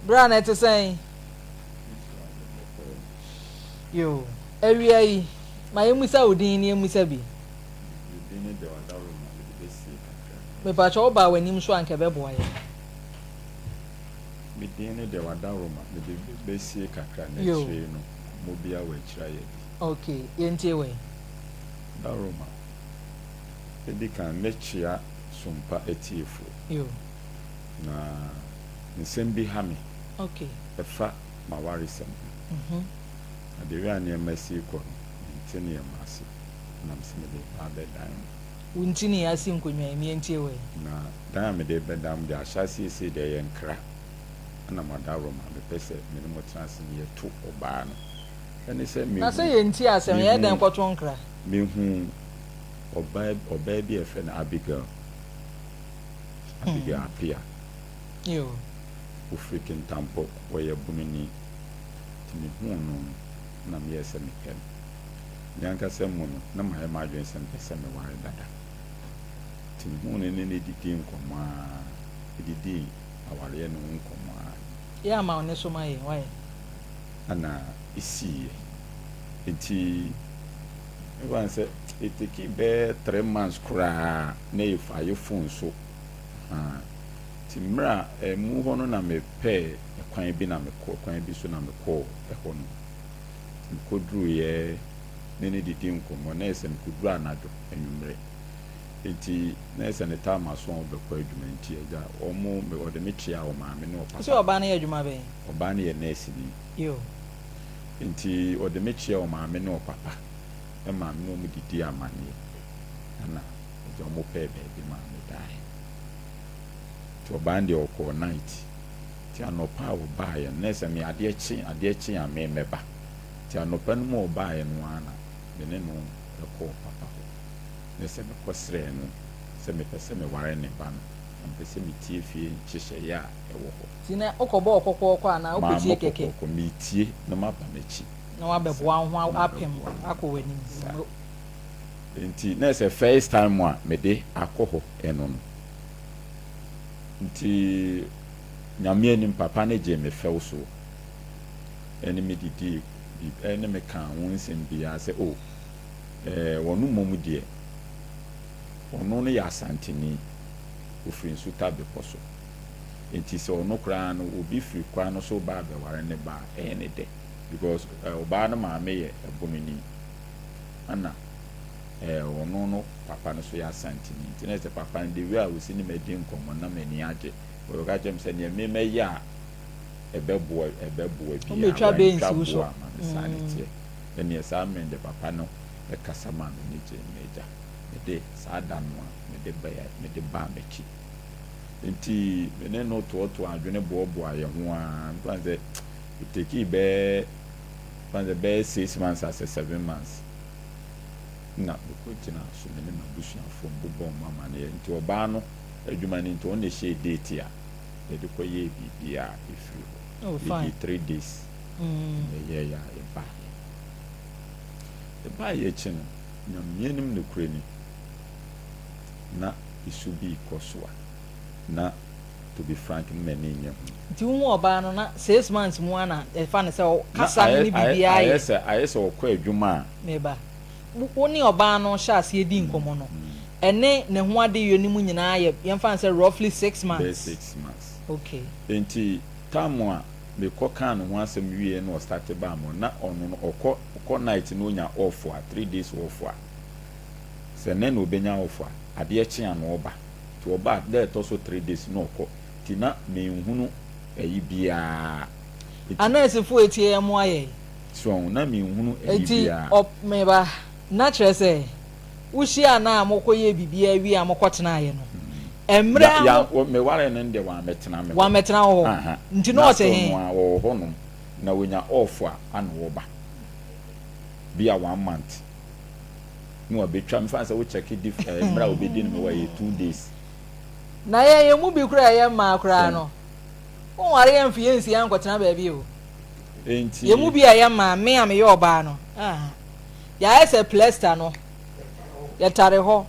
Bra na ɛte sɛn? Yo, awia yi, ma yɛmmisa wo din na yɛmmisa bi. Mepakyɛ wo baa w'anim so a anka ɛbɛboa yɛn. Me din no deɛ w'adaworoma mede bɛsie kakra na akyire no nkɔmmɔ biara wɔ akyire ayɛ bi. Ok, yɛntie wei. Adaworoma, Edi kan mɛkyea Sompa atiefoɔ. Yo. Na nsɛm bi ha me. Ok. Ɛfa m'awaresɛm ho. Mhm. Na the way a nneɛma si rekɔ no, mente nneɛma ase. Ɛna mese mede reba abɛdan mo. Wo nti ne yɛasi nkonnwa yi, meɛntie wei. Na dan a mede rebɛdan mo deɛ, ahyɛaseɛ sei deɛ ɛyɛ nkra. Ɛna mo adaworoma, mepɛ sɛ me ne mo tena ase na yɛto ɔbaa no. Ɛne sɛ Na sɛ mehu, yɛntie asɛm, yɛyɛ dɛn mehu, kɔto nkra? mehu ɔbaa, ɔbaa bi a yɛfrɛ no Abigail, Abigail Appiah. Yo. Ɔfiri Kintampo, ɔyɛ Bununi. Nti mehuu no no, na meyɛɛ sɛ mepɛ no. Me ankasa mu no, na mayɛ m'adwene sɛ mepɛ sɛ meware dada. Nti mehuu no ne no didii nkɔmmɔ ara, yɛdidii awareɛ no ho nkɔmmɔ ara. Yɛ ama wo ne so ma yɛn, wayɛ. Ɛna ɛsiiɛ. Nti mɛfa no sɛ ɛtekii bɛyɛ 3 months koraa na ayɛ phone so. Ahaa. Nti mmerɛ a ɛmu hɔ no na mepɛɛ kwan bi na mekɔ kwan bi so na mekɔɔ ɛhɔ no. Nti mekɔduruiɛ ne no didi nkɔmmɔ na ɛyɛ sɛ mekɔduru anadwo anwummerɛ. Nti na ɛyɛ sɛ ne time aso a ɔbɛkɔ adwuma nti agya wɔn ɔde me kyeaa ɔmaame ne Wo sɛ ɔpapa. ɔbaa no yɛ adwuma bɛn? Ɔbaa no yɛ nɛɛseni. Yo. Nti ɔde me kyeaa ɔmaame ne ɔpapa ɛma me ne wɔn didi amanneɛ ɛna agya wɔn pɛɛ baabi maa me daeɛ. Nti ɔbaa no deɛ ɔkɔɔ night. Nti anɔpa a ɔbaeɛ no na ɛyɛ sɛ me adeɛ kye adeɛ kye a me mɛba. Nti anɔpa no mu a ɔbaeɛ no ara na me ne no kɔɔ papa hɔ. Na ɛsɛ mekɔsrɛɛ no sɛ mepɛ sɛ meware ne ba no na mepɛ sɛ metie fie nhyehyɛeɛ a ɛwɔ hɔ. Nti na wokɔbɔɔ kɔkɔɔkɔ anaa wokɔtie Mammɔ kɛkɛ? kɔkɔɔkɔ, meretie na maba n'akyi. Na woabɛboa wo ho Na apem mabɛboa me ho. akɔ w'anim. Saa. Nti na ɛsɛ first time a mede akɔ hɔ ɛno no. Nti Nyame anim papa no gyee me fɛw soɔ ɛne me didii ɛne me kaa ho nsɛm biara sɛ oh ɛɛ ɔno mmom deɛ ɔno no yɛ Asanteni, ɔfiri Nsuta bepɔ so. Nti sɛ ɔno koraa no obi firi kwan no so ba abɛware ne ba a ɛyɛ ne dɛ because ɔbaa no maame yɛ Ɛbononi ɛna ɛɛ ɔno no papa no so yɛ Asanteni. Nti na ɛsɛ papa no the way a ɔsi ne madi nkɔmmɔ na m'ani agye. Ɔka kyerɛ me sɛ neɛ me mɛyɛ a ɛbɛboa ɛbɛboa biara Wobɛtwa bɛ wantwa nsi wo so. boa ama me saa ne teɛ. Ɛneɛ saa mmerɛ deɛ papa no ɛkasa maa m'ani gye m'agya. Mede saa da no a mede bɛɛ mede baa m'akyi. Nti me ne no toɔtoɔ adwene boaboa yɛn ho ara mfa sɛ ɛtekii bɛɛ mfa sɛ bɛyɛ 6 months asɛ 7 months na mekɔgyina so me ne m'abusuafoɔ mbobɔ ɔmo amanneɛ. Nti ɔbaa no adwuma no nti ɔno na ɛhyɛɛ date a yɛde kɔyɛɛ biribiara ɛfiri hɔ. Oh, fine. Yɛdii 3 days na ɛyɛeɛ a yɛbaeɛ. Yɛbaeɛ akyi no, Nyame anim nokorɛ ni, na esu bi rekɔ so a na to be frank no m'ani nnye ho. Nti wohu ɔbaa no na 6 months mu ana ɛfa ne sɛ Na kasa no ayɛ ne ayɛ biribiara ayɛ yɛ sɛ ayɛ sɛ ɔkɔ adwuma a meba. Wo ne ɔbaa no hyɛ aseɛ di nkɔmmɔ no, ɛne ne ho adeyɔ no mu nyinaa yɛ yɛmfa no sɛ roughly six bɛyɛ months. 6 months. Nti time a mekɔ kaa ne ho asɛm wie na ɔstarte baa mu na ɔno no ɔkɔ ɔkɔ night na onya off a 3 days off a sɛ nɛ na obenya off a adeɛ kye a na ɔba. Nti ɔba a da ɛtɔ so 3 days na ɔkɔ. Nti na menhunu ɛyi biara. Nti Anɛɛsefoɔ etie yɛn mmoa yɛn. So na menhunu ɛyi Nti biara. ɔ meba na kyerɛ sɛ wohyia na a mokɔyɛ biribiara wie a mokɔtenaeɛ no, mmerɛ Ya a ya mo meware no deɛ wammɛtena me hɔ. Wammɛtena wo hɔ. Aha. Nti na Na ɔte still he? no a wɔwɔ hɔnom na wonya off a ana wɔba. Bi a one month na wabɛtwa mfa sɛ wo check dif mmerɛ a wobɛdi no me wɔ yɛ 2 days. Na yɛn mu bi koraa a ɛyɛ mmaa koraa Sɛn? no, wonware yɛn mfe yɛnsi yɛn nkɔtena baabi o. Enti Yɛn mu bi a ɛyɛ mmaa, me a meyɛ ɔbaa no, ah, yɛayɛ sɛ plaster no, yɛtare hɔ.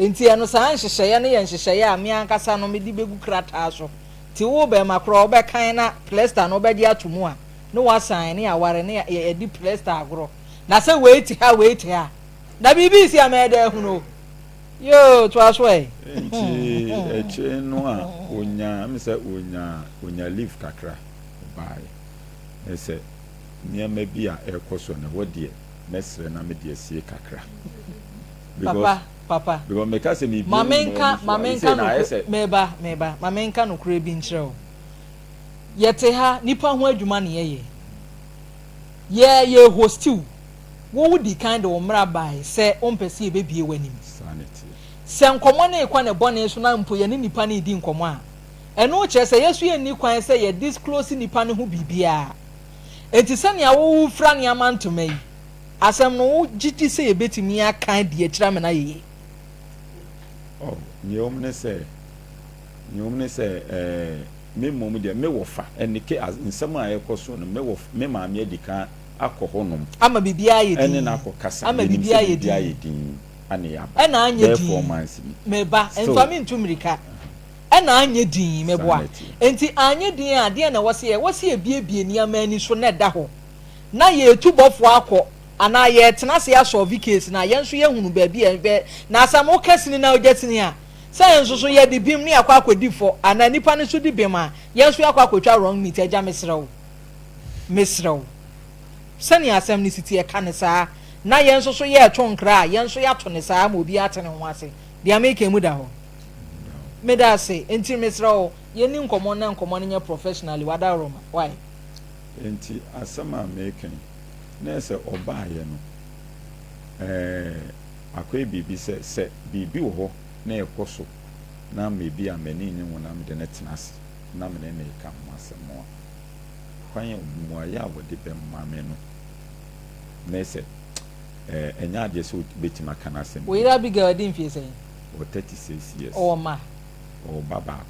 Nti ɛno saa nhyehyɛeɛ no yɛ nhyehyɛeɛ a me ankasa no mede bɛgu krataa so. Nti wo bɛɛma korɔ wobɛkan na plɛsta no wobɛgye ato mu a ne wasan ne yɛaware ne yɛdi plɛsta agorɔ. Na sɛ wei te ha wei te ha na biribi resi a mɛyɛ dɛ ahunu o. Yoo toa so ɛ. Nti akyire no a ɔnyaa, ɛmi sɛ ɔnyaa, ɔnya leave kakra ɔbaeɛ. Na sɛ nneɛma bi a ɛrekɔ so no ɛhɔ deɛ mɛsrɛ na mede asie kakra. Papa, papa. Because meka sɛ mebie Ma ne nyinaa menka, ani so ma a, menka seesei na ayɛ nokorɛ, sɛ. meba, meba, ma menka nokorɛ bi nkyerɛ wo. Yɛte ha, nnipa ho adwuma na yɛyɛ. Yɛ, yɛ hosti wo. Wo, wodi kan de wo mmara bae sɛ wompɛ sɛ yɛbɛbie w'anim. Saa na ɛteɛ. Sɛ nkɔmmɔ no rekɔ ne bɔne so na mpo yɛne nnipa no redi nkɔmmɔ a, ɛno kyerɛ sɛ yɛn nso yɛnni kwan sɛ yɛ disclose nnipa no ho biribiara. Enti sɛnea wo wofira nneɛma ntoma yi, Asɛm no, wogye di sɛ yebetumi aka adi akyiri amena ayɛ yie? Oh, nea ɛwom ne sɛ, nea ɛwom ne sɛ, ɛɛ, me mmom deɛ, me wɔfa, ɛne ke, as, nsɛm a ɛrekɔ so no, me wɔf, me maame adi kan akɔ hɔnom. Ama biribiara ayɛ Ɛne dinn. no akɔkasa, Ama yɛnim sɛ biribiara ayɛ biribiara dinn. ayɛ dinn, ana yɛaba. Ɛna anyɛ Bɛyɛ four dinn. months ni. Me ba, Still. mfa me ntu mmirika. Ɛna anyɛ dinn, Saa meboa. na ɛteɛ. Enti anyɛ dinn a, deɛn na ɛwɔ sɛ yɛyɛ? Ɛwɔ sɛ yɛbuebue nneɛma ani so na ɛda hɔ. na yɛretu bɔfoɔ akɔ anaa yɛretena ase asɔlve case no a, yɛn nso yɛhunu baabi a ɛbɛ, na asɛm woka sini na wogya sini a, sɛ yɛn nso so yɛde bem ne yɛakɔ akɔdi fɔ anaa nipa no nso di bem a, yɛn nso yɛakɔ akɔtwa wrong meat. Agya mesrɛ wo, mesrɛ wo, sɛnea asɛm no si teɛ, ka no saa, na yɛn nso so yɛreto nkra a, yɛn nso yɛato no saa ama obiara ate ne ho ase. Deɛ meka yi mu da hɔ. Meda ase, enti mesrɛ wo, yɛnni nkɔmmɔ na nkɔmmɔ no nyɛ professionally, wadaworoma, why? Enti asɛm a mereka yi, na ɛyɛ sɛ ɔbaeɛ no, ɛɛ, akɔyɛ biribi sɛ, sɛ biribi wɔ hɔ na ɛrekɔ so na ama ebi a m'ani nnye ho na mede no tena ase na me ne no reka ho asɛm a, kwan a, mmuaeɛ a wɔde bɛma me no, na ɛyɛ sɛ, ɛɛ, ɛnyɛ adeɛ sɛ wobɛtumi aka n'asɛm Wo bio. yere Abigail adi mfeɛ sɛn? Ɔwɔ 36 years. Ɔwɔ mma? Ɔwɔ ba baako.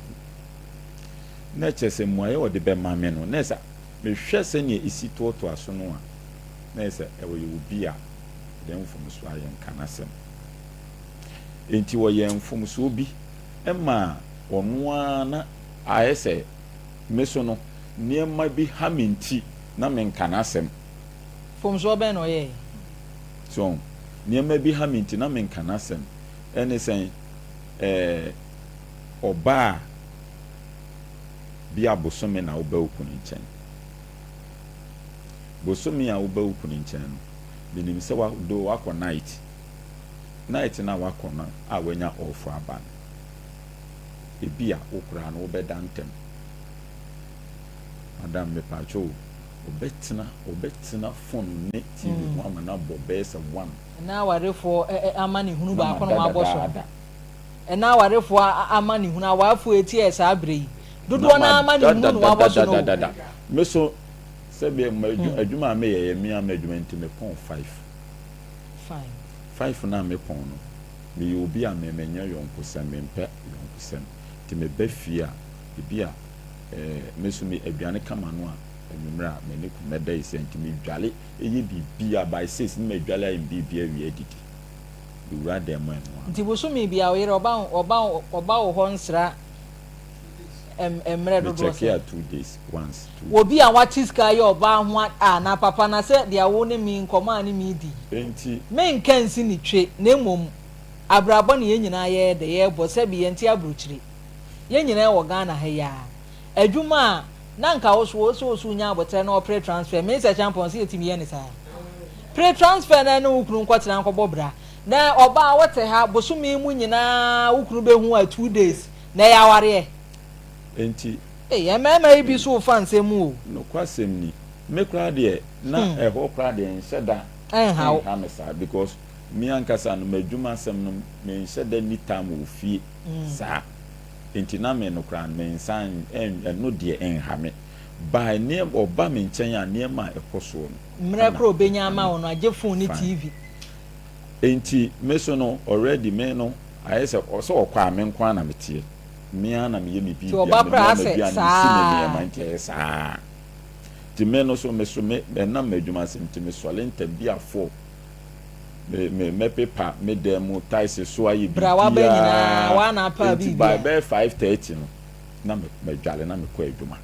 Na kyerɛ sɛ mmuaeɛ a ɔde bɛma me no, na ɛsɛ mehwɛ sɛnea ɛsi toatoa so no a, na ɛyɛ sɛ ɔyɛ obi a ɔde mfomsoɔ ayɛ nka n'asɛm. Enti ɔyɛɛ mfomsoɔ bi maa ɔno ara na ayɛ sɛ me so no, nneɛma bi ha me nti na menka n'asɛm. Mfomsoɔ bɛn na ɔyɛeɛ? So nneɛma bi ha me nti na menka n'asɛm. Ɛne sɛn? Ɛɛ. Ɔbaa bi a bosome na woba wo kunu nkyɛn. Bosome a woba wo kunu nkyɛn no, menim sɛ wa though wakɔ night. Night no a wakɔ no a wanya off aba no, ebi a wo koraa no wobɛda ntɛm. Madam mepaakyɛw o, ɔbɛtena ɔbɛtena phone ne TV ho ama no abɔ bɛyɛ sɛ one. Ɛna awarefoɔ amanehunu Na baako na mada wɔabɔ so no. dadaada. Ɛna awarefoɔ amanehunu, awarefoɔ a ɛtiɛ saa berɛ yi, dodoɔ no ara amanehunu na wɔabɔ so no o. Dadadadadada. Me so, sɛdeɛ m'adwuma a meyɛ yɛ me ara m'adwuma nti mepɔn five. Fine. Five no a mepɔn no, meyɛ obi a me menyɛ yɔnkosɛm, mempɛ yɔnkosɛm. Nti meba fie a, ebi a eh, me so me aduane ka m'ano a, anwummerɛ a m'ani ku mɛda yi sɛ nti medwale yɛ biribiara by six ne madwale ayɛ me biribiara awie adidi. Ewura dan mu ɛno Nti ano. bosome biara wo yere ɔba ɔba ɔba wo hɔ nsra ɛm mmerɛ Me dodoɔ check sɛn? a 2 days once two Wɔ days. bi a wate sika ayɛ ɔbaa ho a ah na papa na sɛ deɛ wo ne me nkɔmɔ a ne me di yi Enti. Me nka nsi ne twe na mmom abrabɔ na yɛn nyinaa yɛyɛ dɛ yɛbɔ sɛbi yɛnte abrokyire yɛn nyinaa wɔ Ghana ha yi ara adwuma a Na nka wo so wo se wo so nya aboterɛ na ɔpere transfer me sɛ champon se yɛtumi yɛ ne saa pere transfer na ɛne wo kunu nkɔtena nkɔbɔ bra na ɔbaa wote ha bosome mu nyinaa wo kunu bɛhu a 2 days na ɛyɛ awareɛ. Enti. Ei mmarima yi bi so fa nsɛm mu o. Nokwasɛm ni, me koraa deɛ na ɛhɔ koraa deɛ ɛnhyɛ da Ɛnha wo. nha me saa because me ankasa no m'adwuma asɛm no menhyɛ da nni time wɔ fie saa. Enti na me no koraa no, me nsa ɛno deɛ ɛnha me. By nneɛma, ɔba me nkyɛn a nneɛma a ɛkɔ soɔ no Mmerɛ na koraa ɔbɛnya ɛha ama me. wo no, agye phone ne Fine. TV. Enti me so no already me no ayɛ sɛ sɛ ɔkɔ a me nko ara na meteɛ. Me ara na meyɛ me Nti biribiara, ɔba menoa koraa asɛ m'aduane, mesi me saa. nneɛma, nti ɛyɛ saa. Nti me no so me so me ɛnam m'adwuma ase nti mesɔre ntɛm bi a 4. Me me mɛpepa me dan mu tiles so ayɛ Bra waba nyinaa biribiara waa na apaa nti by biribia. bɛyɛ 5:30 no. na me madware na mekɔ adwuma.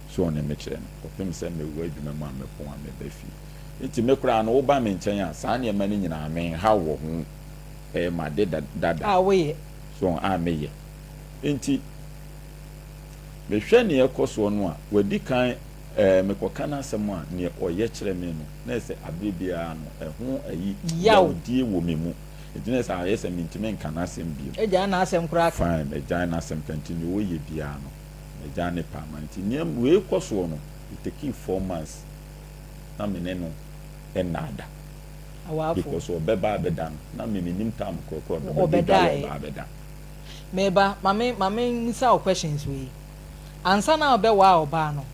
So ɔne me kyerɛ no kɔpem sɛ mewɔ adwuma mu a mɛpɔn a mɛba fie. Nti me koraa no woba me nkyɛn a saa nneɛma no nyinaa menhaw wɔ ho. Ɛyɛ m'ade dada. A woyɛ. So a meyɛ. Nti mehwɛ nea ɛkɔ soɔ no a wadi kan ɛɛ mekɔka n'asɛm a nea ɔyɛ kyerɛ me no na ɛsɛ abere biara no ɛho ayi yawdie wɔ me mu. Nti na ɛsɛ ayɛ sɛ mentumi nka n'asɛm bio. Agyae n'asɛm koraa ka. Fine, magyae n'asɛm ka nti nea ɔyɛ biara no magyae ne paa ma nti nea wei kɔ soɔ no it takii 4 months na me ne no nna da. Awaafo. Because ɔbɛba abɛda no na me mennim time korɔkorɔ ɔbɛba bɛdware Ɔbɛdaeɛ. ɔba abɛda. Meba, ma me ma me mmisa wo questions wei. Ansa na wobɛwaa ɔbaa no,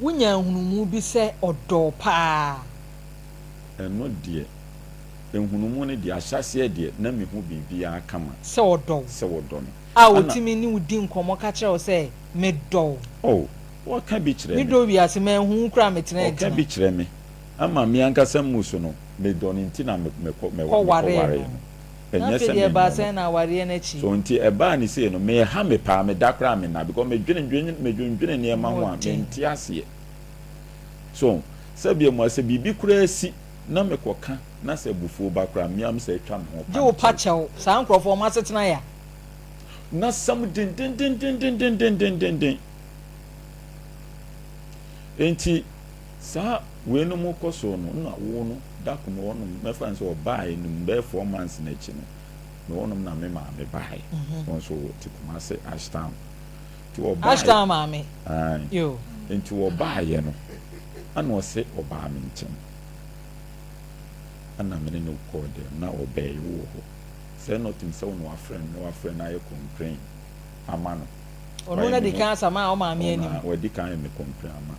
wonya nhunumu bi sɛ ɔdɔ wo paa? Ɛno deɛ, nhunumu no deɛ, ahyɛaseɛ deɛ na mehu biribiara kama. Sɛ ɔdɔ wo. Sɛ ɔdɔ me. A Ɛna. ɔtumi ne wo di nkɔmmɔ ka kyerɛ wo sɛ, medɔ wo. Oh, ɔka bi kyerɛ Me me. dɔ wiase, manhu wo koraa metena Ɔka ngyina. bi kyerɛ me. Ama me ankasa mu so no, medɔ no nti na me mekɔ Kɔ waree mekɔwaree no. no. Na Ɛnyɛ afei sɛ deɛ ɛbaa mennɔ no. sɛn na awareɛ no akyi? So nti ɛbaa no sei no, meha me paa, meda koraa menna because medwene dwene medwendwene nneɛma ho a, Mmɔden. mente aseɛ. So sɛdeɛ mua sɛ biribi koraa si na mekɔka na sɛ abufuo ba koraa a, me ara mesɛ atwa me ho Gye pa wo me pa kyɛw. kyɛw. Saa nkorɔfoɔ wɔn asetena ya. N'asɛm dendendendendendendenden. Enti saa weinom kɔ so no, na wo no, da ko mewɔ nom, mɛfa no sɛ ɔbaeɛ no mu bɛyɛ 4 months no akyi no, mewɔ nom na me maame baeɛ. Wɔn nso wɔte Kumase Ashtown. Nti wɔbaeɛ. Ashtown maame. Ae. Yo. Nti wɔbaeɛ no, ɛna ɔse ɔbaa me nkyɛn. Ɛna me ne no kɔɔ dɛm, na ɔbɛɛ wɔ hɔ. Sɛ na ɔtim sɛ wo na wafrɛ no, na wafrɛ no ayɛ complain ama no. Ɔno na di kan asama a ɔmaame anim. Wadi kan ayɛ me complain ama no.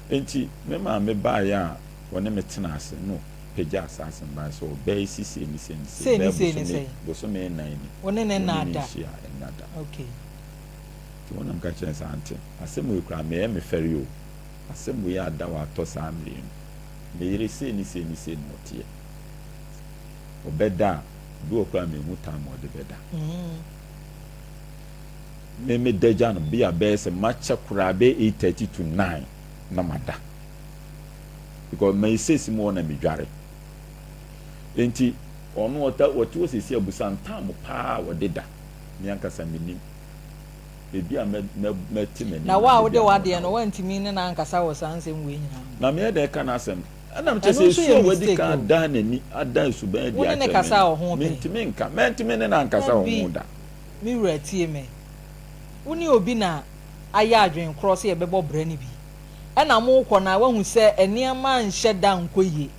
Nti me maame baeɛ a wɔne me tena ase no pagya asase mbaeɛ sɛ ɔbɛɛ si sei ne sei ne sei Sei ne bɛɛ sei ne bosome sei. bosome 4 ni. Wo ne ne Wo ne nna ne da. nhyia ɛnna da. Nti wɔn nam ka kyerɛ sɛ ante asɛm wei koraa meyɛ me fɛre o, asɛm wei ada watɔ saa mmerɛ yi no, me yere sei ne sei ne sei na ɔteɛ. Ɔbɛda a bi wɔ koraa mehu time a ɔde bɛda. Me me da gya no bi a bɛyɛ sɛ makyɛ koraa bɛyɛ 8:30 to 9 na mada because mɛ six mu hɔ na medware. Nti ɔno ɔta ɔte hɔ sisi abusa ntam paa a ɔde da, me ankasa menim ebi a mɛ mɛ mɛte m'anim. Na wo a wode ebi a na w'adeɛ ɔda no hɔ. woantumi ne no ankasa wɔ saa nsɛm wei nyinaa ho? Na meyɛ dɛ ka n'asɛm ɛnam kyɛ Ɛno sɛ nso esu yɛ a wadi mistake kan o. adan n'ani adan suban adi Wo ne ne akyerɛ me kasa no wɔ ho pɛn? Mentumi nka, mɛntumi ne no ankasa wɔ ho Dabi, da. Me wura, tie me. Wo ne obi na ayɛ adwene korɔ sɛ yɛbɛbɔ bra no bi. Ɛna morekɔ no a woahu sɛ nneɛma nhyɛ da nkɔ yie.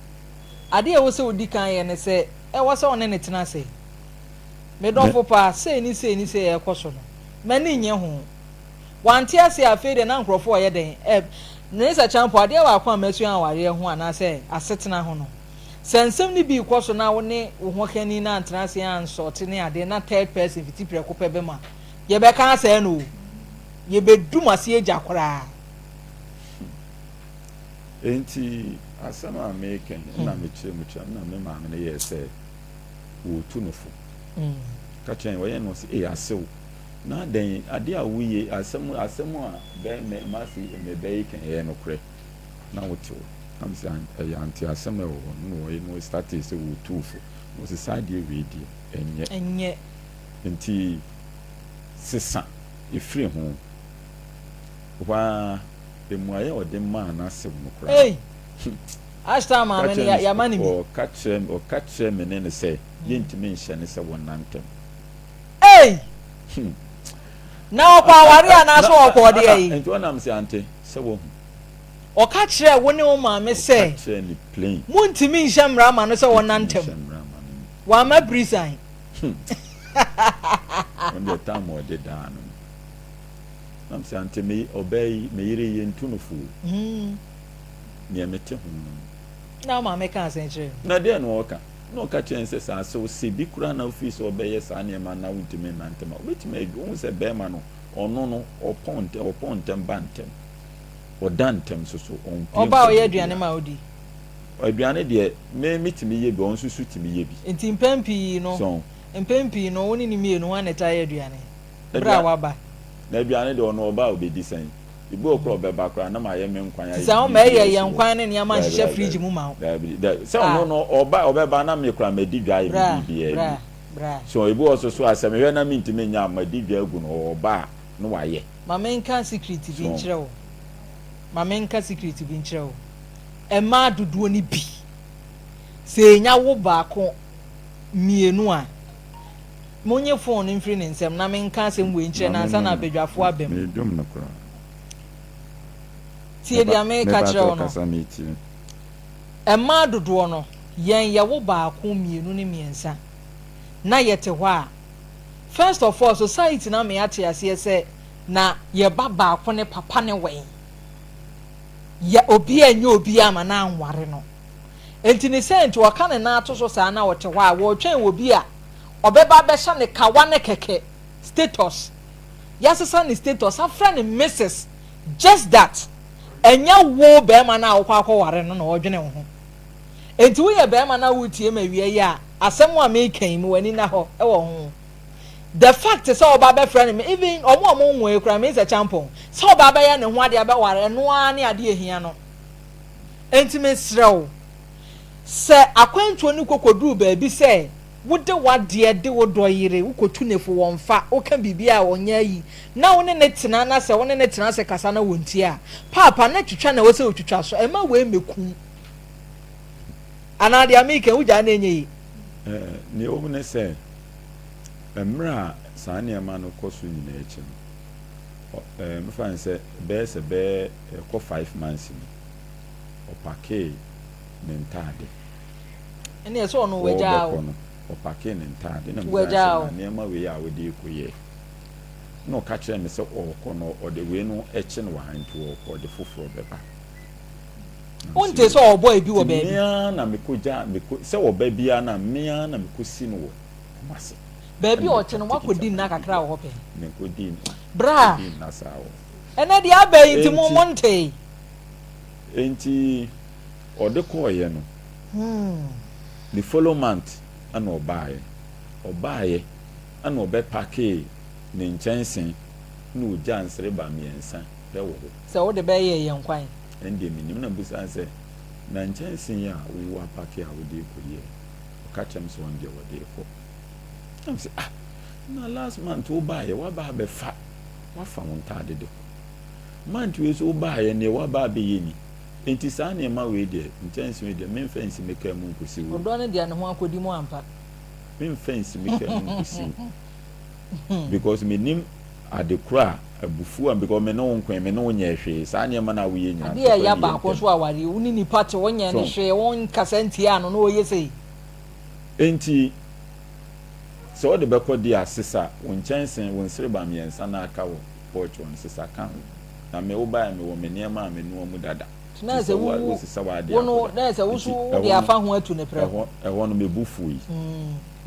Adeɛ a ɛwɔ sɛ wodi kan yɛ ne sɛ, ɛwɔ sɛ wo ne no tena ase. Me dɔfo pa, sei ne sei ne sei a ɛrekɔ so no, m'ani nnye ho. Wante aseɛ a, afei deɛ na nkurɔfoɔ reyɛ dɛn? Ɛ, Melissa Champo, adeɛ baako a masua awareɛ ho anaasɛ asetena ho no, sɛ nsɛm no bi rekɔ so na wo ne wo hokani no antena ase ansɔɔte ne adeɛ na third person fiti prɛko pɛ bɛm a, yɛbɛka asɛe no o. Yɛbɛdum ase agya koraa. Enti asɛm a mereka yi na mekyerɛ mu kyerɛ no, na me maame no yɛɛ sɛ wɔretu no fo. Ka kyerɛ no, ɔyɛ no ɔse, ei asew, na adɛn, adeɛ a woyɛ, asɛm asɛm a bɛ mɛ mase mebɛ yi kan ɛyɛ nokorɛ, na wote hɔ. Na mese ɛyɛ ante asɛm a ɛwɔ hɔ no, na ɔyɛ no startee sɛ wɔretu wo fo. Na ɔse saa adeɛ wei deɛ, ɛnyɛ. Ɛnyɛ. Nti sesa ɛfiri ho. Hɔ ara, mmuaeɛ a ɔde maa n'asew no koraa. Ei! Ashton maame no, yɛama no bi. Ɔka kyerɛ ɔka kyerɛ me ne no sɛ yɛntumi nhyɛ no sɛ wɔnna ntɛm. Ei! Na ɔkɔ aware anaasɛ ɔkɔ ɔdeɛ yi? Nti ɔnam sɛ ante sɛ wahu. Ɔka kyerɛɛ wo ne wo maame sɛ. Ɔka kyerɛɛ ne plain. Montumi nhyɛ mmara ma no sɛ wɔnna ntɛm. Nhyɛ mmara ma no. Wamma prison. Ɔno deɛ tam a ɔde daa no no. Nam sɛ ante me ɔbaa yi me yere yi yɛntu no fo o. Nea mete ho no. Na wo maame kaa sɛn kyerɛɛ no? Na deɛn na ɔreka? Na ɔka kyerɛɛ no sɛ, Sɛ asew sɛ bi koraa na wofii sɛ ɔbɛyɛ saa nneɛma no na wontumi nna ntɛm a, wobɛtumi ayɛ bi. Wohu sɛ barima no, ɔno no, ɔpɔn ntɛm, ɔpɔn ntɛm ba ntɛm. Ɔda ntɛm nso so, ɔmpue Ɔba a nkɔ ɔyɛ aduane baabiara. ma wodi? Aduane deɛ, me metumi yɛ bi, ɔno nso so tumi yɛ bi. Nti mpɛn pii no, So. mpɛn pii no, wo ne no mmienu, hwan na ɛtaa yɛ aduane? Berɛ a waba. Na aduane deɛ ɔno ɔba a ɔbɛdi sɛn? Ebi wɔ koraa ɔbɛba koraa na mayɛ me nkwan Te ayɛ sɛ woma biribiara ɛyɛ asi yɛn hɔ. nkwan ne nneɛma Daabi nhyehyɛ daabi fridge mu ma wo. daabi daabi sɛ Ah. ɔno no ɔba ɔbɛba na me koraa madi dwa ayɛ me Bra, biribiara bra, awie. bra. So ebi wɔ so so a sɛ mehwɛ na mentumi nyɛ a madi dwa agu no ɔba a na wayɛ. Ma menka secret bi So. nkyerɛ wo. Ma menka secret bi nkyerɛ wo. Mmaa dodoɔ no bi, sɛ yɛnya wo baako, mmienu a, monye phone no mfiri ne nsam na menka asɛm wei nkyerɛ no Maame ansa na no abadwafoɔ aba mu. Meredwom no koraa. Tie deɛ meka kyerɛ Mepakyɛw wo no. kasa metie. Mmaa dodoɔ no, yɛn yɛwo baako, mmienu ne mmiɛnsa na yɛte hɔ a, first of all, society no ama yɛate aseɛ sɛ na yɛba baako ne papa ne wɛn. Yɛ obiara nyɛ obiara ama no anware no. Enti ne sɛ nti ɔka ne nan ato so saa na ɔte hɔ a, wɔretwɛn obi a ɔbɛba abɛhyɛ no kawa ne kɛkɛ, status. Yɛasesa ne status afrɛ no Misis just that. Ɛnyɛ wo barima no a wokɔ akɔware no na ɔredwene wo ho. Enti woyɛ barima na woretie me awia yi a, asɛm a mereka yi, ma w'ani nna hɔ wɔ ho. The fact sɛ ɔba abɛfrɛ no, even wɔn a wɔnwoe koraa, Mister Champon, sɛ ɔba abɛyɛ ne ho adeɛ abɛware, ɛno ara ne adeɛ a ɛhia no. Enti mesrɛ wo, sɛ akwantuo no kɔ kɔduru baabi sɛ wode w'adeɛ de wo dɔ yere, wokɔtu no fo, wɔmfa, woka biribi a ɔnyɛ ayi, na wo ne no tena na sɛ wo ne no tena ase kasa na wɔntie a, paapa na twitwa na ɛwɔ sɛ wotwitwa so, mma wei mmɛku wo. Anaa deɛ mereka yi, wogyaa na ɛnyɛ yie. Nea ɛwɔ mu ne sɛ, mmerɛ a saa nneɛma no kɔ so nyinaa akyi no, mɛfa no sɛ bɛyɛ sɛ bɛyɛ ɛkɔ 5 months ni, ɔpakee ne ntaade. Ɛne ɛsɛ ɔno wagyaa Wɔrebɛkɔ o. no, ɔpakee ne ntaade na mebisaa no Wagyaa sɛ, o. na nneɛma wei a wode rekɔ yi ɛ? Na ɔka kyerɛɛ me sɛ ɔrekɔ no ɔde wei no kye no wɔ ha nti ɔrekɔ ɔde foforɔ bɛba. Na mese Wonte yoo. sɛ ɔrebɔ ebi wɔ Nti baabi? me ara na mekɔgyaa mekɔ sɛ ɔba biara no a me ara na mekɔsi no wɔ Kumasi. Baabi Ɛna a ɔte metwa no tikiti woakɔdi ama nna no kakra biribiara. wɔ hɔ pɛn? Menkɔdii Bra! menkɔdii nna saa wɔ hɔ. Ɛnɛ deɛ aba yi nti mo Enti montee. enti ɔde kɔeɛ no, the follow month ɛna ɔbaeɛ. Ɔbaeɛ ɛna ɔbɛpakee ne nkyɛnse na ɔgyaa nsereba mmiɛnsa pɛ wɔ hɔ. Sɛ wode bɛyɛ yɛn kwan. Ɛndeɛ mennim. Na mebisaa no sɛ, Na nkyɛnse yi a wo apake a wode rekɔ yi ɛ? Ɔka kyerɛɛ me sɛ ɔno deɛ ɔde rekɔ. Na mese, ah, na last month wobaeɛ, woaba abɛfa, woafa wo ntaade de kɔ. Month wei nso wobaeɛ, neɛ woaba abɛyɛ ni. Enti saa nneɛma wei deɛ, nkyɛnse wei deɛ, memfa nsi me kaa mu nkɔsi wo. Ɔdɔ no deɛ ne ho akɔdi mu ampa. Memfa nsi me kaa mu nkɔsi wo. Because menim ade korɔ a, abufuo a, because me ne wo nkoe, me ne wo nyɛɛ hwee, saa nneɛma no a woyɛ nyinaa, Adeɛ a ntɔkwa ɛya nni yɛn baako ntam. nso awareɛ, wo ne nipa te, wonyɛɛ no So. hwee, wonkasa ntiaa no na ɔyɛ sei. Enti sɛ wode bɛkɔ deɛ a, sesa wo nkyɛnse, wo nsereba mmiɛnsa no a aka wɔ porch hɔ no, sesa ka ho. Na me, wobaeɛ a, mewɔ me nneɛma a menoa mu dada. Nti na Nti ayɛ sɛ sɛ wo, wo, wosesa w'adeɛ wo no, akɔ na da. ayɛ sɛ wo Nti nso wode ɛhɔ no, afa ho atu no prɛko. ɛhɔ, ɛhɔ no me bo fuui.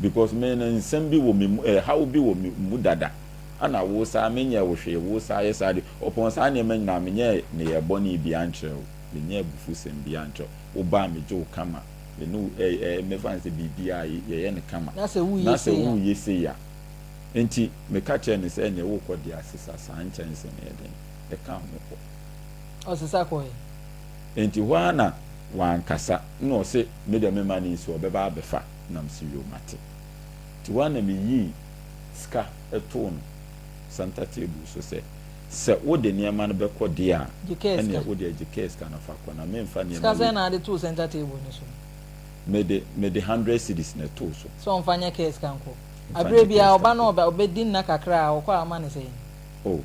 Because me no, nsɛm bi wɔ me mu, ɛhaw bi wɔ me mu dada. Ɛna wo saa, menyɛɛ wo hwee, wo saa yɛ saa de, ɔpɔn saa nneɛma nyinaa, menyɛɛ nneyɛɛ bɔne biara nkyerɛ wo, menyɛɛ abufusɛm biara nkyerɛ wo. Woba a, megye wo kama. Me ne wo ɛ ɛ mɛfa no sɛ biribiara yɛyɛ no kama. Na sɛ woreyɛ Na sɛ sei a. woreyɛ sei a. Enti meka kyerɛɛ no sɛ, Ɛnneɛ worekɔ deɛ a, sesa saa nkyɛnse no yɛ dɛn? Ɛka ho kɔ. Ɔsesa kɔe. Enti hɔ ara na wankasa. Ɛnna ɔse, Me deɛ memma no nsi hɔ, ɔbɛba abɛfa. Na mese, Yoo, mate. Nti hɔ ara na meyii sika too no center table so sɛ, Sɛ wode nneɛma no bɛkɔ deɛ a, Gye kaa sika. ɛnneɛ wo deɛ gye kaa sika no fa kɔ, na memfa nneɛma Sika wei. sɛn na wode too center table no so? Mede, mede 100 cedis na ɛtoo so. Sɛ ɔmfa nyɛ kaa sika nkɔ. Mfa Aberɛ nyɛ kaa biara sika ɔba na nkɔ. ɔbɛ, ɔbɛdi nna kakra a, ɔkɔ a woma no sɛn? Oh,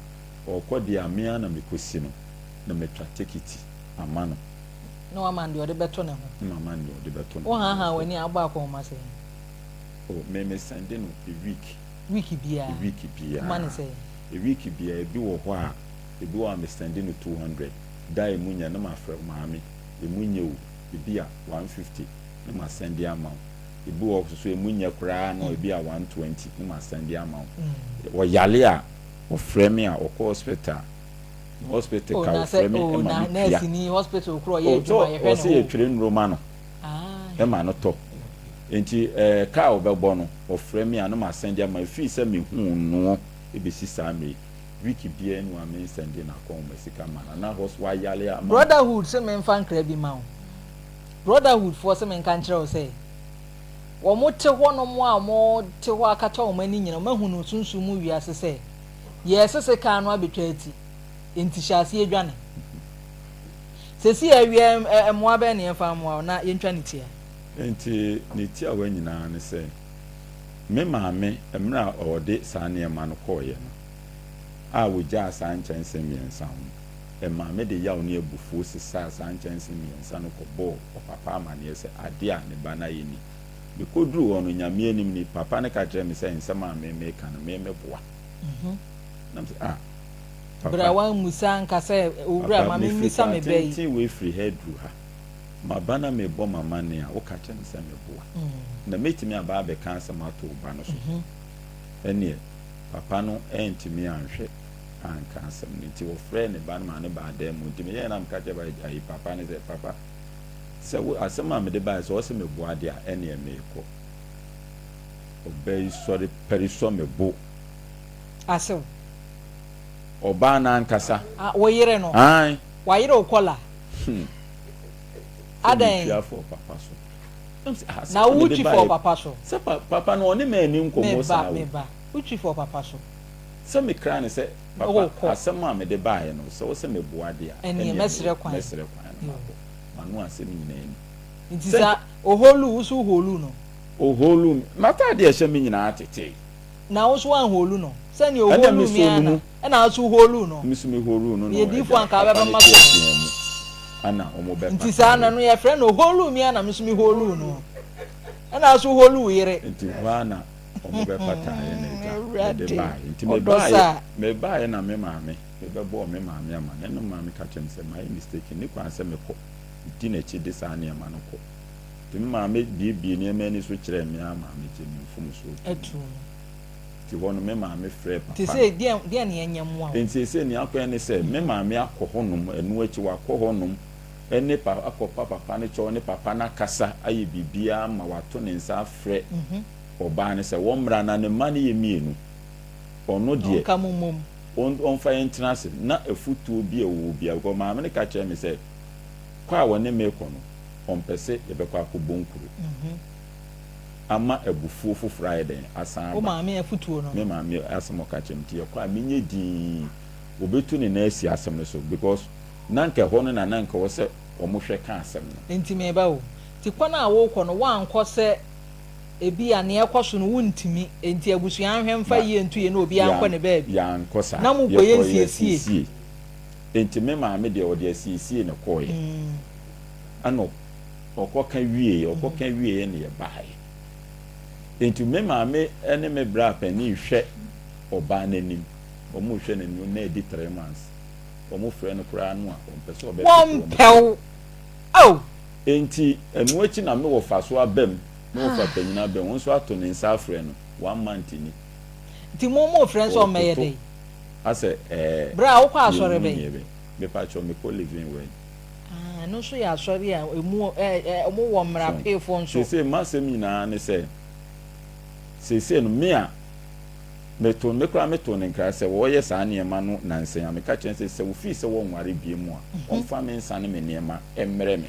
ɔrekɔ deɛ a, me ara na mekɔsi no, na matwa tekiti ama no. Na wama no deɛ ɔde bɛto ne ho. Na mama no deɛ ɔde bɛto ne ho na Wohaahaa wakɔ. w'ani a, wobɔ akɔnhoma sɛn? Oh, me, mesɛnde no a week. Week biara? A week Woma no biara. sɛn? A week biara, ebi wɔ hɔ a, ebi wɔ hɔ a mesɛnde no 200. Da a emu nyɛ no na mafrɛ wo, maame, emu nyɛ o, ebi a 150 na masɛnde ama wo. Ebi wɔ hɔ nso so emu nyɛ koraa no, ebi a 120 na masɛnde ama wo. Ɔyare a, ɔfrɛ me a, ɔkɔ hospital a, hospital Oh, ka na sɛ, ɔfrɛ me oh, ma na metua. nɛɛseni hospital korɔ ɔyɛ Oh, adwuma, so yɛhwɛ ne ɔse ho. yɛtwerɛ nnuro ma no, Aye. ma no tɔ. Nti ɛɛ kaa a ɔbɛbɔ no, ɔfrɛ me a na masɛnde ama no. Ɛfiri sɛ mehuu no. Ɛbɛsi saa mmerɛ yi, week biara ni a mensɛnde n'akɔnhoma sika ma no, na hɔ so wayare ama. Brotherhood se memfa nkra bi ma wo. Brotherhood foɔ se menka nkyerɛ wo sɛ, wɔn te hɔ nom a wɔn te hɔ akata wɔn ani nyina, wɔn ahunu sunsum mu wiase sɛ, yɛresese kaa no abɛtwa ati, enti hyɛ aseɛ dwane. Sɛsi awiɛ mmoa bɛn na yɛmfa mmoa wo na yɛntwa ne tia? Enti ne tiawa nyinaa ne sɛ, me maame, mmerɛ a ɔde saa nneɛma no kɔeɛ no, a ɔgyaa saa nkyɛnse mmiɛnsa ho no, ɛmaa mede yaw ne abufuo sesaa saa nkyɛnse mmiɛnsa no kɔbɔɔ ɔpapa amaneɛ sɛ adeɛ a ne ba no ayɛ ni. Mekɔduruu hɔ no, Nyame anim ni, papa no ka kyerɛɛ me sɛ nsɛm a me meka no, me meboa. Na mese, ah, papa. Berɛ a wammisa anka sɛ, Owura, Papa, ma mefiri memmisa kwan me ba yi. tenten wei firi ha aduru ha. Maba na merebɔ m'amanneɛ a, woka kyerɛ me sɛ meboa. Na mɛtumi aba abɛka asɛm ato wo ba no so. Ɛnneɛ, papa no antumi anhwɛ anka asɛm no, nti ɔfrɛɛ ne ba no maa no baa dan mu. Nti meyɛɛ na meka kyerɛɛ ayi papa no sɛ, Papa, sɛ wo asɛm a mede baeɛ sɛ ɔse meboa deɛ a, ɛnneɛ merekɔ. Ɔbaa yi sɔre pɛre sɔ me bo. Asew. Ɔbaa no ankasa. Ah, wo yere no? Ae. Wayere wo kɔla? Hmm. Sɛ Adɛn? metwi afɔ papa so. Na mese, ah, Na asɛm a mede wotwi fɔ baeɛ. papa so? Sɛ pa, papa no ɔne me anni nkɔmmɔ Meba, saa o. meba. Wotwi fɔ papa so? Sɛ mekra no sɛ, papa, Wokɔ. asɛm a mede baeɛ no, sɛ wose meboa deɛ a, Ɛneɛ ɛneɛ mɛsrɛ meyɛ, kwan. mɛsrɛ kwan na Yo. makɔ. M'ano asɛm nyinaa ni. Nti Sɛ saa, nka. oholuu, wo nso woholuu no? Oholuu me. M'ataadeɛ a ɛhyɛ me nyinaa tetee. Na wo nso woanholu no? Sɛdeɛ Ɛnna oholuu me mesoo ara no na, mu. ɛnna wo nso woholuu no. Me nso meholuu no na Meyɛ diyifoɔ agya anka papa wobɛba no m'asɔre. teateaa mu ɛnna Nti saa wɔbɛpataeɛ. na no yɛfrɛ no oholuu me ara na me nso meholuu no. Ɛnna wo nso woholuu wo yere. Nti hɔ ara na wɔbɛpataeɛ na agya mede Awurade, baeɛ. Nti ɔdɔ mebaeɛ, saa. mebaeɛ na me maame, mebɛbɔɔ me maame amanneɛ na me maame ka kyerɛɛ me sɛ mayɛ mistake, nni kwan sɛ mekɔ, medi n'akyi de saa nneɛma no kɔ. Nti me maame buebuee nneɛma ani so kyerɛɛ me ara maa megyee me mfomsoɔ too mu. Nti hɔ no me maame frɛɛ Nti papa sei no. deɛn deɛn na yɛnyɛ mmoa wo? Nti seesei nea akɔyɛ ne sɛ me maame akɔ hɔnom, ɛno akyi wakɔ hɔnom ne pa akɔpa papa no kyɛw ne papa no akasa ayɛ biribiara ma wato ne nsa afrɛ ɔbaa no sɛ wɔmmra na ne mma no yɛ mmienu. Ɔno deɛ Ɔnka mo mmom. ɔmfa yɛn ntena ase na afutuo bi a ɛwɔ hɔ biara because maame no ka kyerɛɛ me sɛ kɔ a wɔne me rekɔ no ɔmpɛ sɛ yɛbɛkɔ akɔbɔ nkuro. Ama abufuo foforɔ ayɛ dɛn? Asan Wo aba. maame afutuo no. Me maame asɛm a ɔka kyerɛ me nti yɛkɔ a menyɛ dinn. Wɔbɛtu ne nan asi asɛm no so because na anka ɛhɔ no na na anka ɛwɔ sɛ wɔhwɛ ka asɛm no. Nti meba o. Nti kwan a worekɔ no woankɔ sɛ ebia nea ɛkɔ so no wontumi nti abusua nhwɛ mfa Ma yie nto yie na obiara nkɔ ne baabi. Yɛankɔ saa. Na mokɔyɛ Yɛkɔɔ nsiesie. yɛasiesie. Nti me maame deɛ ɔde asiesie na ɛkɔeɛ. Ɛna ɔkɔka wieeɛ, ɔkɔka wieeɛ na yɛbaeɛ. Nti me maame ne me bra panin hwɛ ɔbaa no anim, wɔn rehwɛ n'anim na adi 3 months. Wɔn frɛ no koraa no a, ɔmpɛ sɛ ɔbɛpeke wɔn Wɔmpɛ phone. wo. Oh! Nti ɛno akyi na me wɔfa so aba mu, me wɔfa panyin aba mu, wɔn nso ato ne nsa afrɛ no, one month ni. Nti mo mo frɛ no sɛ ɔmmɛyɛ Ɔretoto dɛn? asɛ ɛɛ Berɛ a wokɔ asɔre yɛnhu bɛn? nea ɛbɛ. Mepakyɛw mekɔ Living Word. Ah, ɛno nso yɛ asɔre a emu ɛ ɛ wɔn wɔ mmara So peefoɔ nso. seesei m'asɛm nyinaa ne sɛ, seesei no me a meto me koraa metoo no nkra sɛ wɔyɛ saa nneɛma no nnansa yi a, meka kyerɛ no sɛ sɛ ofii sɛ wɔnware biom a, ɔmfa me nsa ne me nneɛma mmrɛ me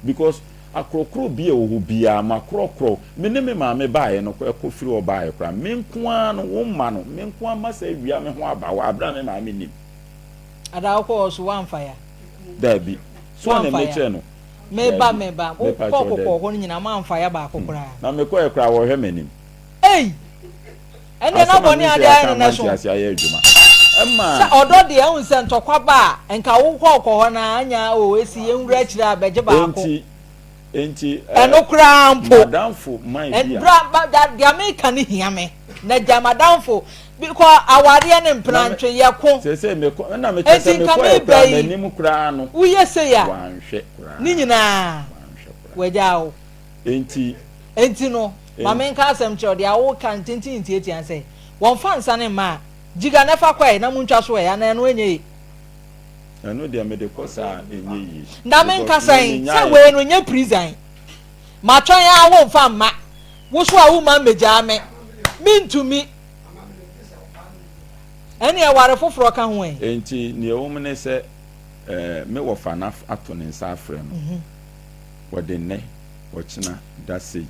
because akorɔkorɔ bi a ɛwɔ hɔ biara makorɔkorɔ me ne me maame baeɛ no ɛkɔ firi hɔ baeɛ koraa me nko ara no wo mma no me nko ara masa awia me ho aba hɔ aberɛ a me maame nnim. Ada wokɔ hɔ so woamfa ya? Daabi. So ɔne Woamfa me ya? kyerɛ no? Meba Daabi. meba. Mepa Wokɔ kyɛw kokɔ daabi. hɔ no nyinaa moamfa ya baako koraa? Na mekɔɛ koraa wɔhwɛ m'anim. Ei! Ɛndeɛ na Asɛm a bɔne me a nso ade yɛaka ayɛ no ama no so. ntease ayɛ adwuma. Sɛ Ɛma. ɔdɔ deɛ wohu sɛ ntɔkwa ba a nka wokɔ kɔ hɔ no ara anya o esi yɛnwura akyire a bɛgye baako. Enti enti Ɛno eh, koraa mpo. m'adamfo man bi a. Bra ba da deɛ meka no hia me. Na gya m'adamfo bi kɔ awareɛ ne Na me mpenantwe yɛko. seesei mekɔ ɛna mekyerɛ Enti sɛ nka mekɔɛ meba koraa yi m'anim koraa no woyɛ sei a wanhwɛ ne koraa nyinaa wanhwɛ koraa. wagyaa wo. Enti Enti no ma enti. menka asɛm kyerɛ wo deɛ woka ntenten ntiatia sɛ wɔmfa nsa no mma a gyiga na fa kɔ ɛ na montwa so ɛ anaa ɛno ɛnyɛ ye. Ɛno deɛ mede kɔ saa a ɛnyɛ yie Na menka because me sɛn sɛ menyaeɛ wei no. no nyɛ prison matwɛn ara womfa mma wo so a womma mmɛgyaa me mentumi. Ɛnneɛ ware foforɔ ka ho ɛ. Enti nea ɛwɔ mu ne sɛ, eh, me wɔfa no ato ne nsa afrɛ no. Wɔde nnɛ, ɔkyena, da sei.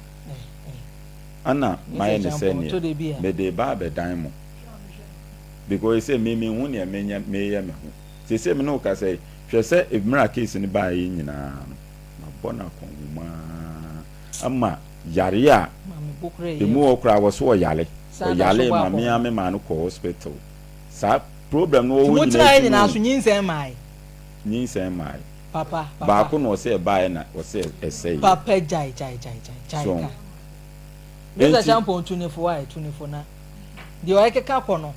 Ɛna mayɛ ne sɛ neɛ mede reba abɛdan mo. Because seesei me menhu neɛ menyɛ meyɛ me ho. Seesei me ne wo kasa yi, hwɛ sɛ mmerɛ a case no baeɛ yi nyinaa no, mabɔ no akɔnhoma ara ama yareɛ a ɛmu hɔ koraa wɔ so ɔyare. Ɔyaree ma me ara me maa no kɔɔ hospital. Saa problem no wɔ hɔ nyinaa akyi no. So nyinsɛn maae. Nyinsɛn maae. Papa, papa. Baako na ɔsɛ ɛbaeɛ na ɔsɛ ɛsɛeɛ. Papa gyae gyae gyae gyae gyae ka. Mr. Champon tu ne fo ae tu ne fo na deɛ ɔyɛ keka kɔ no.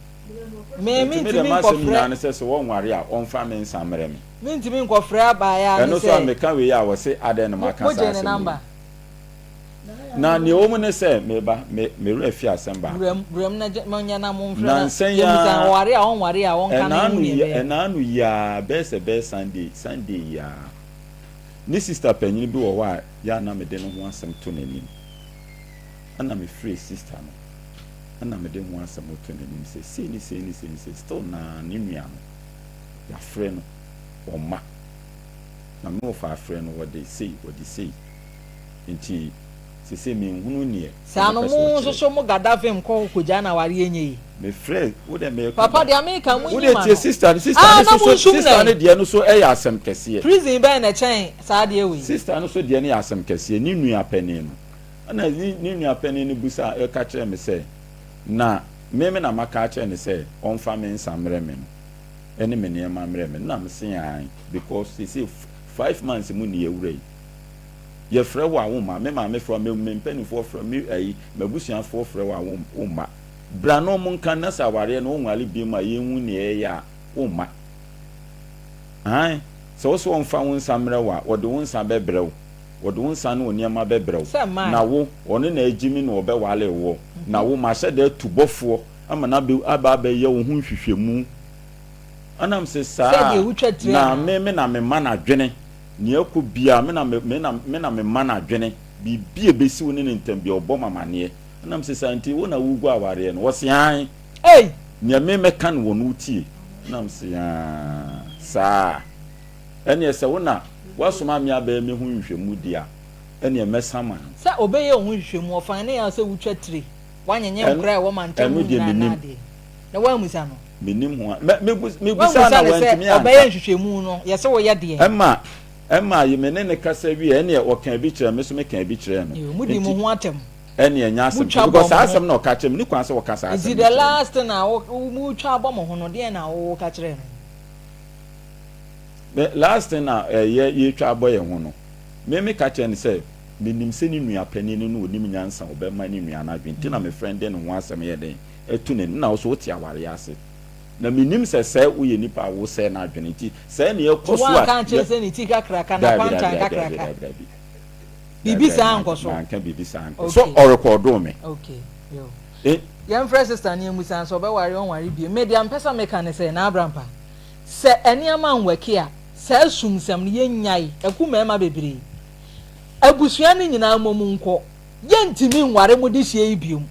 Me me ntumi nkɔfrɛ. Nti me deɛ m'asɛm nyinaa ne sɛ sɛ wɔnware a ɔmfa me nsa mmerɛ me. Me ntumi nkɔfrɛ abaayaa ne sɛ. Ɛno so a meka wei a wɔse adɛn na maka saa asɛm wei. Na nea ɛwɔ mu ne sɛ, me ba, me, me werɛ afi asɛm baako. Wuram, wuram na gye, monyɛ na momfrɛ na Nnansa yi yɛmmisa ara, ɔware a ɔnware a ɔnka na ɛnaano yɛnhu nea yi, ɛbɛyɛ. ɛnaano yi ara, bɛyɛ sɛ bɛyɛ Sunday, Sunday yi ara, ne sista panyin bi wɔ hɔ a yɛ a na mede ne ho asɛm to n'anim. Ɛna mefrɛɛ sista no, ɛna mede ho asɛm to n'anim sɛ sei ne sei ne sei ne sei, still na ne nua no, yɛafrɛ no, ɔmma. Na me wɔfa afrɛ no, wɔde sei, wɔde sei. Nti sesei menhunu neɛ Saa ɔmo no pɛ sɛ mo ɔkyerɛ. nso so mo gada vim kɔ hɔ kogyaa no awareɛ nyɛ yi. Me frɛ wo dɛ meka Papa ba. deɛ meka mo Wo nyi deɛ ma tie no. sister no sister Ah no na so mo so nsum sister nɛ. no deɛ no so ɛyɛ asɛm kɛseɛ. Prison bɛn na ɛkyɛn saa adeɛ wei. Sister no so deɛ no yɛ asɛm kɛseɛ ne nua panin no ɛna ne ne nua panin no busa ɛka kyerɛ me sɛ na me me na maka akyerɛ no sɛ ɔnfa me nsa mmerɛ me no ɛne me nneɛma mmerɛ me no na me se ae because sesei five months mu ne yɛwura yi. Yɛfrɛ wo a womma, me maame frɛ wo, me me mpanimfoɔ frɛ wo, me ayi, m'abusuafoɔ frɛ wo a wo womma. Bra na wɔn nka na sɛ awareɛ no wonware biom a yɛnhu nea ɛyɛ a womma. Ae, sɛ wo sɛ wɔmfa wo nsa mmerɛ wo a, wɔde wo nsa bɛbrɛ wo. Wɔde wo nsa ne wo nneɛma bɛbrɛ wo. Sɛ mmaa. Na wo, ɔno na agyi me na ɔbɛware woɔ. Na wo, mahyɛ da atu bɔfoɔ ama no abɛ aba abɛyɛ wo ho nhwehwɛmu. Ɛnam sɛ saa Sɛdeɛ a, wotwa tiri na anaa? me me na mema no adwene. Nea ɛkɔ biara, me na me, me na, me na mema no adwene. Biribi a ɛbɛsi wo ne no ntam biara, ɔbɔ me amaneɛ. Ɛna mese, Saa nti, wo na woregu awareɛ no? Ɔse, Aane. Ei! Nea me mɛka no wɔ no wotie? Ɛna mese, Aa, saa? Ɛnneɛ sɛ wo na woasoma me abɛyɛ me ho nhwehwɛmu deɛ a, ɛnneɛ mɛsama no. Sɛ ɔbɛyɛ wo ho nhwehwɛmu, ɔfan ne yaw sɛ wotwa tire, woanyenye Ɛno, nkora a ɛwɔ mantam ɛno mu deɛ nyinaa anaa mennim. deɛ? Na woammisa no? Mennim ho a. Mɛ, mebu, mebusaa Woammisa na no sɛ wantumi ɔbɛyɛ anka. nhwehwɛmu no, yɛse woyɛ deɛn? Ɛma, ɛma ye me ne no kasa wieɛ, ɛneɛ ɔkaa bi kyerɛɛ me, me nso mekaa bi kyerɛɛ no. Yoo, modi mo Nti, ho atɛm. ɛneɛ ɛnyɛ asɛm Motwa ketewa, because bɔ saa mo ho. asɛm no a ɔka kyerɛɛ me, nni kwan sɛ ɔka saa asɛm Nti no the kyerɛ me. last thing a wo, wo, motwa bɔ mo ho no, deɛn na wo, woka kyerɛɛ no? Me, last thing a ɛyɛ yɛtwa abɔ yɛn ho no, me meka kyerɛɛ no sɛ, menim sɛ ne nua panin no na ɔnim nyansa a ɔbɛma ne nua no adwene, nti na me friend de ne ho asɛm yɛ dɛn, atu n'ani na wo so wote awareɛ ase na menim sɛ sɛɛ woyɛ nipa a wosɛe n'adwene nti sɛɛ nea Nti ɛkɔ so a woanka ankyerɛ yɛ no sɛ ne ti kakraka, daabi n'akwantan daabi daabi kakraka? daabi daabi Biribi daabi saa manka ankɔ so? manka biribi saa ankɔ so Okay. ɔrekɔɔdoo me Okay, yo. e Yɛmfrɛ sister no yɛmmisa no sɛ ɔbɛware ɔnware bio. Me deɛ mpɛ sɛ meka ne sɛ, Naa Abrampa, sɛ nneɛma nwɛke a, saa sumsɛm no yɛnnyae. Aku mmarima bebree. Abusua no nyinaa mmom nkɔ. Yɛntumi nware mo dehyeɛ yi biom.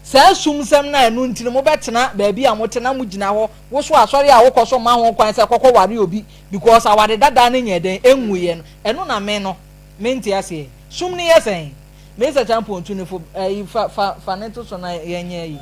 Saa sum nsɛm no a ɛno nti no mobɛtena baabi a mote na mogyina hɔ woso asɔre a wokɔ so mma ho kwan sɛ kɔkɔ ware obi because aware dadaa no nyɛɛ dɛn ɛnwuiɛ no ɛno na me no mente aseɛ. Sum no yɛ sɛn? Mesa Champon tu no fo ɛyi fa fa fa ne to so na yɛnyɛ ayi.